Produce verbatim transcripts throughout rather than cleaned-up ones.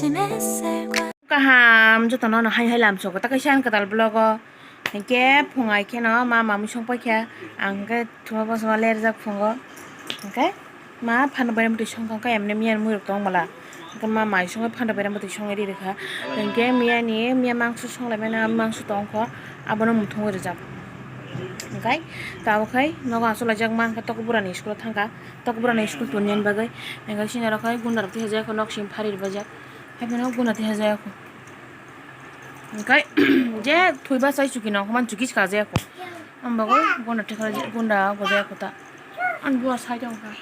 Kaham jotono no hai hai lam sogo ta kaisa ang kwtal vlog o. Hinkhe phung ai kheno ma mamui song paikha, ang khe thuma bosma lerjak phungo. Hinkhe ma phano bai mutwi song kha, hinkhe emne miyan mui rok tong bwla. Hinkhe ma mai songwi phano bai mutwi songwi ri rwkha. Hinkhe miya ni miya mangso song lai mano, mangso tong kho, abono muthungwi rwjak. Hinkhe tabuk khai nogo achuk laijak ma, hinkhe tokbura ni school o thang kha. Tokbura ni school toni ani bagwi. Hinkhe sini oro khai gunda rok tisa jak nok simi phari rwbaijak. Haibano gunda tisa jak. Hinkhe je thwiba chai chuki no, man chuki se kajaya kho. Ang bagwi gunda thikha, gunda gojaya kho ta. Ang bua sai tong kha.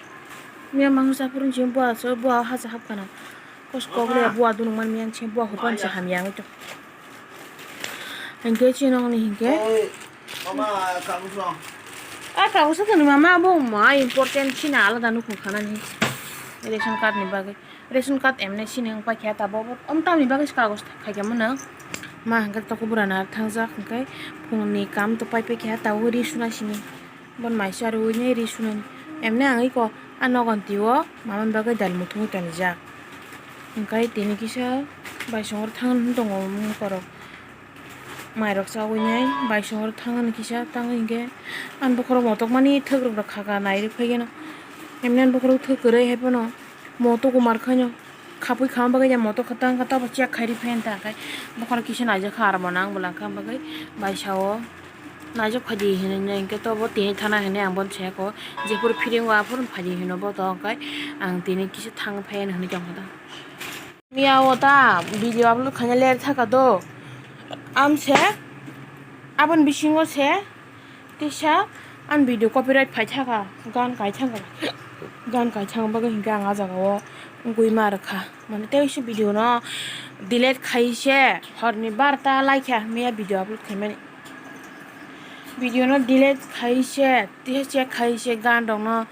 Miya mangsa phuru chini bua so, bua hasa hap kana. Kos kok le bua dunung man miya chini bua hurban se hamya ngai to. Hinkhe chini nong ni hinkhe. Mama, kabusa. A kabusa to ni mama bo ma important chini alada nukhung khana ni. Ration card ni bagwi. Ration card emne sini wng paikha tabuk, om tamni bagwi se kagoj khaikha mano. Ma hwnkhe tokbura na thangjak, hwnkhe phungni kam to pai paikha, tabuk ri suna sini. Bon mai se aro uini ri sunani. Emne ang iko a nogon tio mamani bagwi dal muthungwi tonijak. Hwnkhe tini kisa baisongor thang tongo mukorok. Mairok chawi nai baisongor thangani kisa tangwi hinkhe ani bokhorok motok mani thwk rok kha kha nai rwk phai geno. Emni ani bokhorok thwk kwrwi hai phano motok umar khaino khapwi khama bagwi ya motok kha tang kha tabo check khai rwi phai ta khai bokhorok kisa naijak kha aro bo nang bwla kha bagwi baisao naijak phai di hinwi hinkhe tobo tini thana hinwi ang bono saya kho jephuru feeling o aphuru phai di hino bo to khai ang tini kisa thang phai hinwi tong kha ta. Miya o ta video upload khaina ler thaka do. Am se aboni bisingo se tisa an video copyright phai thaka, gan kai thangka, gan kai thang bagwi hinkhe ang a jaga o wngwi ma rwkha. Mane tei se video no delete khai se horni barta laikha miya video upload khaimani. Video no delete khai se tisa check khai se gan rok no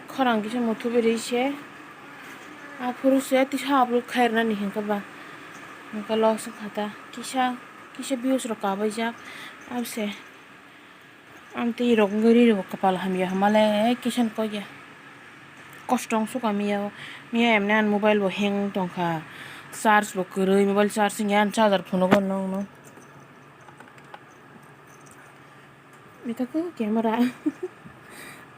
khorang kisa muthubi rwi se. Aphuru se tisa upload khairwnani hinkhe ba hinkhe loss wngkha ta. Kisa kisa views rok kabaijak abse. Amtwi rok wngwi ri rwbo kwpal hamya hwnmale kisa ni kok ya. Kosto wng sukha miya o. Miya emne ani mobile bo hang tongkha. Charge bo kwrwi, mobile charge wngya ani charger phunugo nokno. Ita khe camera.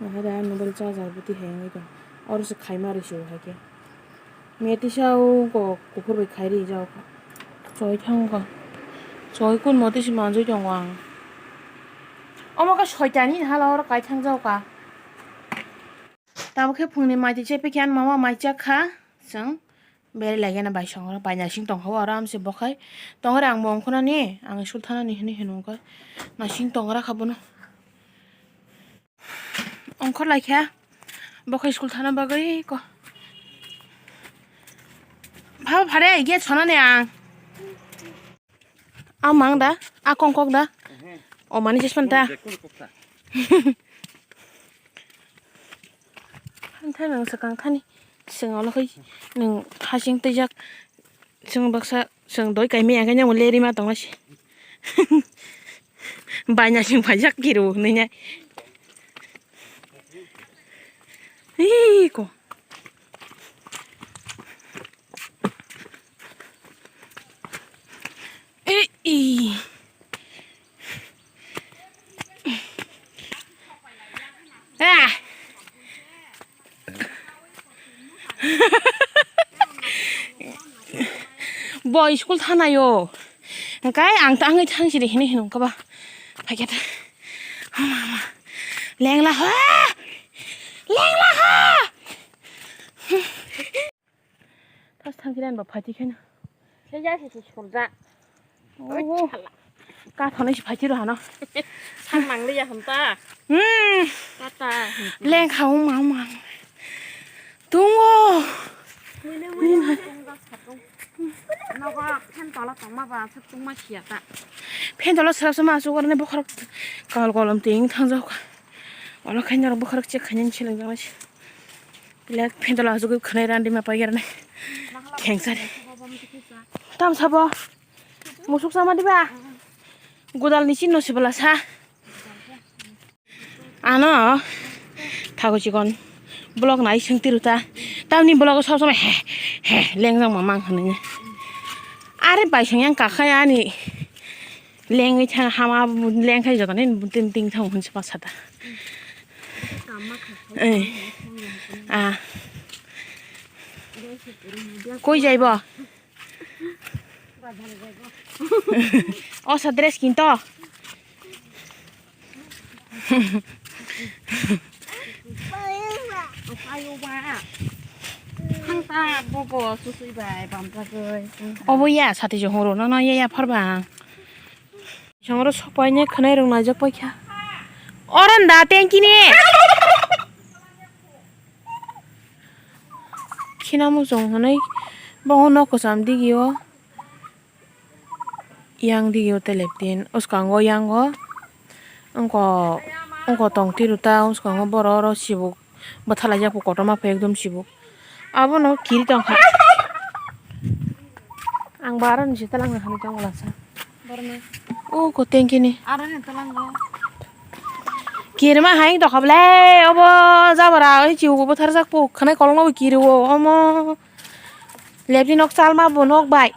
Nahada mobile charger bo tihai wngwi tong. Oro se khaima rw se hai khe. Metisa o kok kuphur bai khai rijak. Choi thang kha. Choi kun mo tisi manjui tongo ang. Omo khe soitani hala oro kai thang jak kha. Tamo khe phungni mai twi chepikhe ani mama mai chak kha. Chwng. Beri lagena bai songora bai nasing tongkha o aro amse bokhai tongre ang bo ongkhornani ang school thanani hinwi hinwi ongkha nasing tongra kha bono ongkhor laikha bokhai school thana bagwi ko phabo phare gate sonani ang. A mang da, a kongkok da. Mhm. O mani jespan ta. Kongkok ta. Hanthai nang sakang thani. Seng olo khai nang hasing tejak. Seng baksa seng doi kai me yang kanya leri ma tong si. Banya sing pajak kiru nanya. Ih ko. Eh, ih. Ah. Boy school thanayo. Engkai ang ta angwi thang sidi hini hino kaba. Paikata. Lengla ha. Lengla ha. Tas thang kiri anba phaiti kheno. Khe ya se se sorja. Oh. Oi, sala. Ka thonai se phaiti ro hano. Sang nang le ya hon ta. Hmm. Tata. Leng kha um ma ma. Tungo. Muine muine tungga satung. Nogo phen tola tongma ba satung ma siya ta. Phen tola srap sama asuk orne bokhorok kal kolom ting thang jok. Olo khaina rok bokhorok check khaina seleng jama se. Pilak phendol asugwi khwnai randima paiyarnai. Khengsa de. Tam sabo. Musuk sama diba? Godal ni chinno sibala sa. Ano. Thago chikon. Vlog nai swng tiru ta. Tamni vlog o sob somoi he he lengjak ma mang hwnwi. Are bai song yang kakhai ani lengwi thang hama lengkhai jotoni ting ting thang hwnwi ma sata. Eh. Ah. Koi jaibo? Osa dress kinto. Obo ya sati jong horo no no ya ya pharba. Jong ro sopai ne khwnai rong naijak paikha. Oron da tengkini. Khina muchung hwnwi bo nok kwcham digio, yang digio tei leptin. Uskango yango wngko, wngko tong tiru ta, uskango borok oro sibuk bwthalaijak bo kotorma pha ekdom sibuk. Abono kiri tongkha. Ang bo aroni se twlangna hwnwi tongo lasa. Borokni. O ko tengkini. Aroni twlango. Kirima hai tokha ble obo jabra oi chibugo bwtharjak po khwnai kolokma bo kiriwo omo. Lepni nok chalma bo nok bai.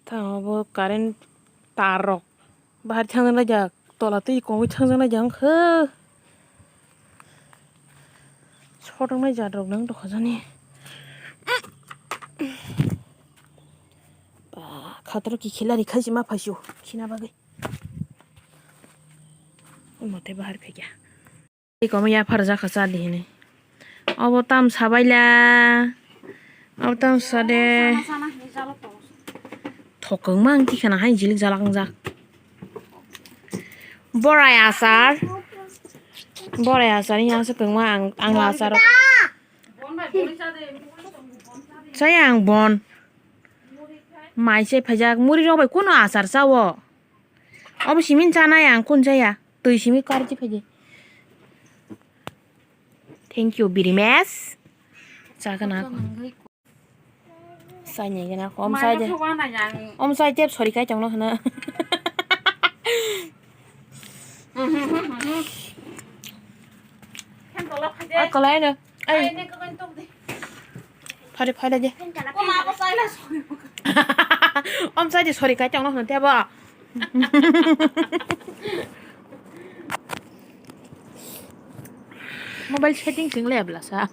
Ta obo current tar rok. Bahar thangna jak, tola twi kongwi thangjaknai jang khe. Sotoknai jat rok nang tokha jani. Ba, khatro ki khila ri khaisi ma phaisu, khina bagwi. Mote bahar phaikya. Tei komo yaphar jakha cha di hinwi. Obo tam sabaila. Obo tam sade. Thokong mang tikhana hai jilik jalak wngjak. Borai asar. Borai asar yang se kongma ang, ang asar. Saya ang bon. Mai se phajak muri rok bai kuno asar chawo. Obo simi chana yang kun chaya. Twi simi karchi phaidi. Thank you very much. Chagana ko. Saini gana ko. Om sai de. Om sai tep sori kai tongno hana. Akolai no. Ai. Phari phai laje. Om sai de sori kai tongno hana tebo. Mobile setting sing le bla sa.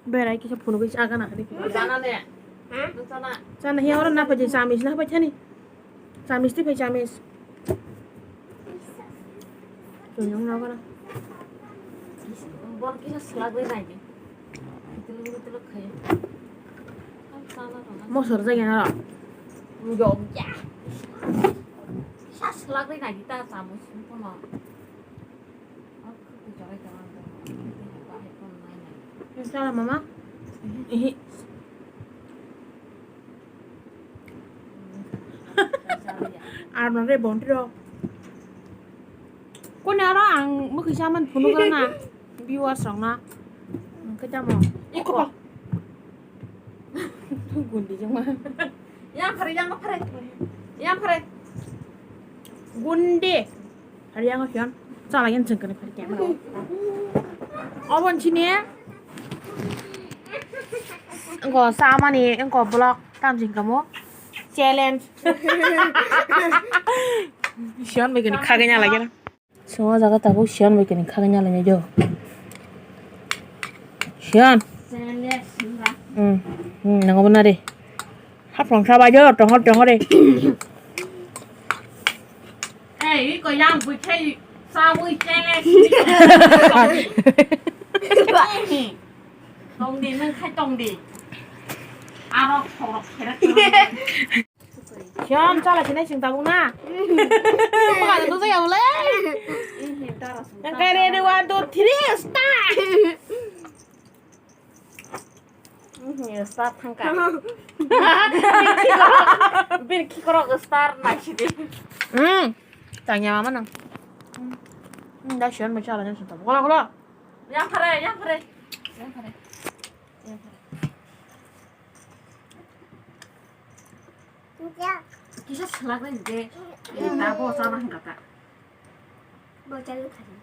Berai kisa phunugwi chagana hadi. Chana ne? Chana hiya oro na paje chamis na pai thani. Chamis twi phai chamis. Chunjung na bara. Bon kisa swlagwi nai di. Kitilok kitilok khai. Mosor jagena ro. Yom ya. Sa swlagwi nai di ta chamus kono. Chala mama. Ihi. Ar nang re boundary rok. Kone aro ang mukhi saman phunuk rana. Viewers rok na. Ang khe tamo. Iko. Gundi jengma. Yang phare, yang phare. Yang phare. Gundi. Hari yang sian, salah yang jengkene phari camera. Obon sini. Engko samani, engko vlog tam jengkamo. Challenge. Sian begini khagenya lagi na. Semua jaga tabuk sian begini khagenya lagi jo. Sian. Hmm, hmm, nang obon nari. Haphrang sabai jo, tongor tongor e. Ei, iko yang bui khai, sabui challenge. Tong di, nang khai tong di. Arok sorok khere. Siam chala sinai sing tabuk na. Bukan itu saya boleh. Yang kaya ready one, two, three, start. Mhm, star thangka. Bini khikorok star naisidi. Hmm. Tanya mama nang. Hmm, da sian mai chala nang santa. Kola kola. Yang phare, yang phare. Yang phare. Yang phare. Kisa swlak bai de, eh, ta bo chana hwnkha ta. Bo chana thani.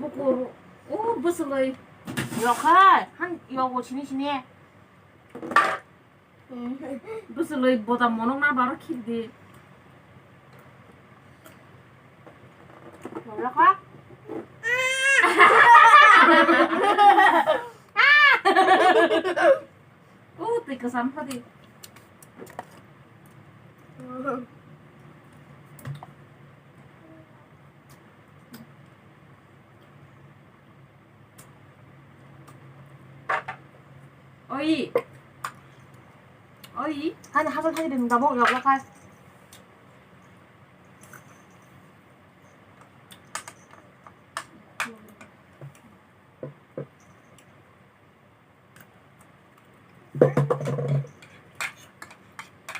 Bukur, o bwswlwi. Yokhai, han yogo sini sini. Bwswlwi bodam monok na baro khibdi. Yokha. O twi kwcham phadi. Oi. Oi. Hani hajal thani din gabok gabok khai.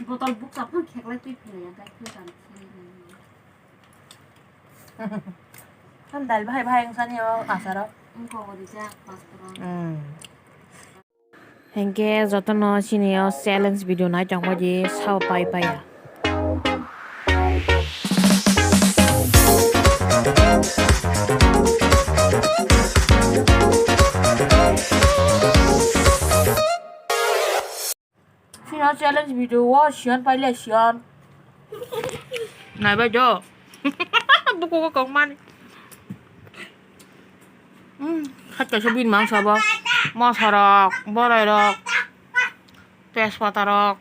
Botol bukcha phang kheklai twi philai ya, gai philai tang philai nai. Kan dal bahai bahai wng sani o asaro. Wngkha o rijak pastor. Hmm. Hinkhe jotono chini o challenge video nai tongbaidi sao pai paiya. Chini o challenge video o Siyan paile Siyan. Naibai do. Bukugo kokmani. Hmm, khatta se bini mangsa bo. Mosa rok, borai rok, tejpata rok.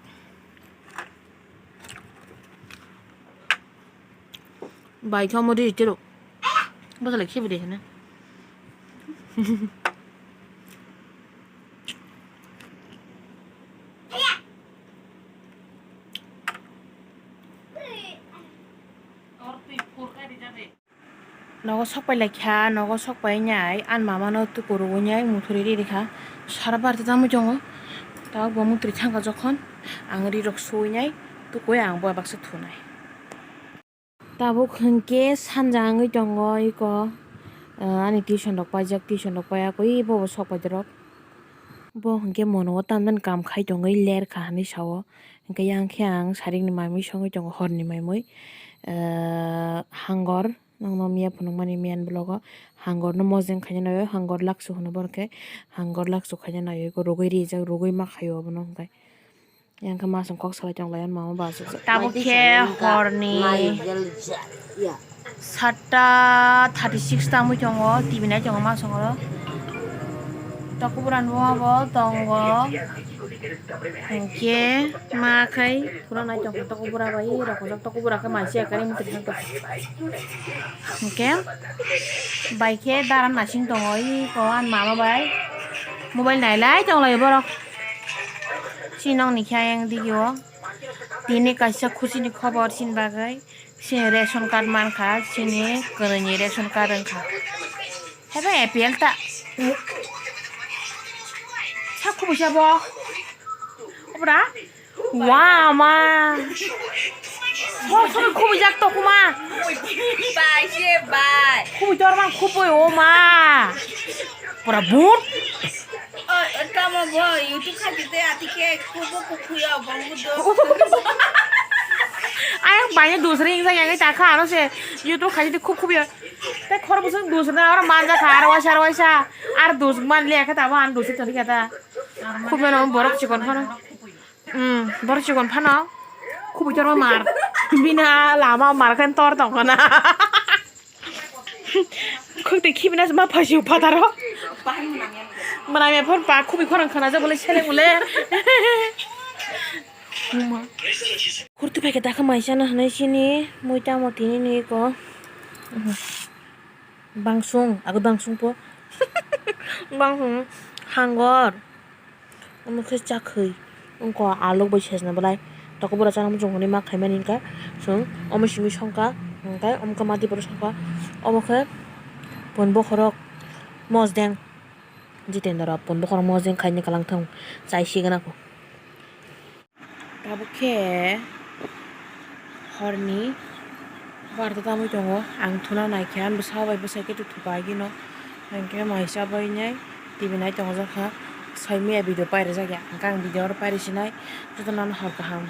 Bai khe omo ri tiro. Bwswlai khibi de hino. Nogo sok pai lai kha, nogo sok pai nai, ani mama no tuku rwui nai muthuri ri rikha, sara bar ta tamui tongo, tabuk bo muthuri thangkha jokhon, ang ri rok suwi nai, tukui ang bo baksa thunai. Tabuk hinkhe sanja wngwi tongo iko, ah, ani tuition rok paijak, tuition rok paiya khe ui bobo sok pai rok. Bo hinkhe mono o tamjani kam khai tongwi ler kha hinwi sao. Hinkhe yang khe ang sarik ni mai mui songwi tongo, hor ni mai mui, ah, hangor. Nokno miya phunukmani miyan vlog o hangor no mojeng khaina naio, hangor laksu hwno borok khe, hangor laksu khaina naio, eko rugwi rijak, rugwi ma khaio obono hwnkhe. Yang khe masong kok salai tong lai mama bo aswk. Tabuk khe horni satta thirty six tangwi tongo, T V nai tongo masong oro. Tokubura nugo bo tongo. Hinkhe ma khai phuru nai tongkha tokubura bai rokojak, tokubura khe mai se ekari muchung thangkha. Hinkhe bai khe dara nasing tongo, iko ani mama bai mobile nailai tonglaio borok. Chini nokni khe ayang dige o tini kaisa khuchini khobor chini bagwi. Chini ration card mankha, chini kwnwini ration card wngkha. Haiba A P L ta. Sa khubui sa bo. Obra? Wa ma. Sor sor khubui jak to kuma. Bai se bai. Khubui tor man khubui o ma. Pura bun. Tamo bo YouTube khaitite atike kubo kukhuya bongbu do. Ayang bani dusri ingsa yang takha aro se YouTube khaitite khub khubya. Te khor busung dusri na aro manja kha aro waisa aro waisa. Ar dus man le kha tabo an dusri thori kha ta. Khubya no borok chikon phano. Hmm, borok chikon phano. Khubui tor mar. Bina lama mar khan tor tong khana. Khukti khibina ma phasiu phataro. Mwnamya phor pa khubui khorang khana jabo le seleng ule. Uma. Khurti phaikhe dakha maisana hanai sini mui tamo tini ni ko. Bangsung, abo bangsung po. Bangsung hangor. Omo khe chakhwi wngkha alok bai sejna belai. Tokobora chana muchung hwnwi ma khaimani hinkha chwng omo simi songkha, hinkhe omo khe mati borok songkha. Omo khe pun bokhorok mosdeng Jitendra pun bokhorok mosdeng khaini kwlangthung chai sigwna kho. Tabuk khe horni barta tamwi tongo, ang thuna naikhe ani bwsa bai bwsai khe thupha agino, hinkhe maisa bai nai T V nai tongo jakha, soi miya video pairwjakya, hinkhe ang video oro pairisinai, jotono hor kaham.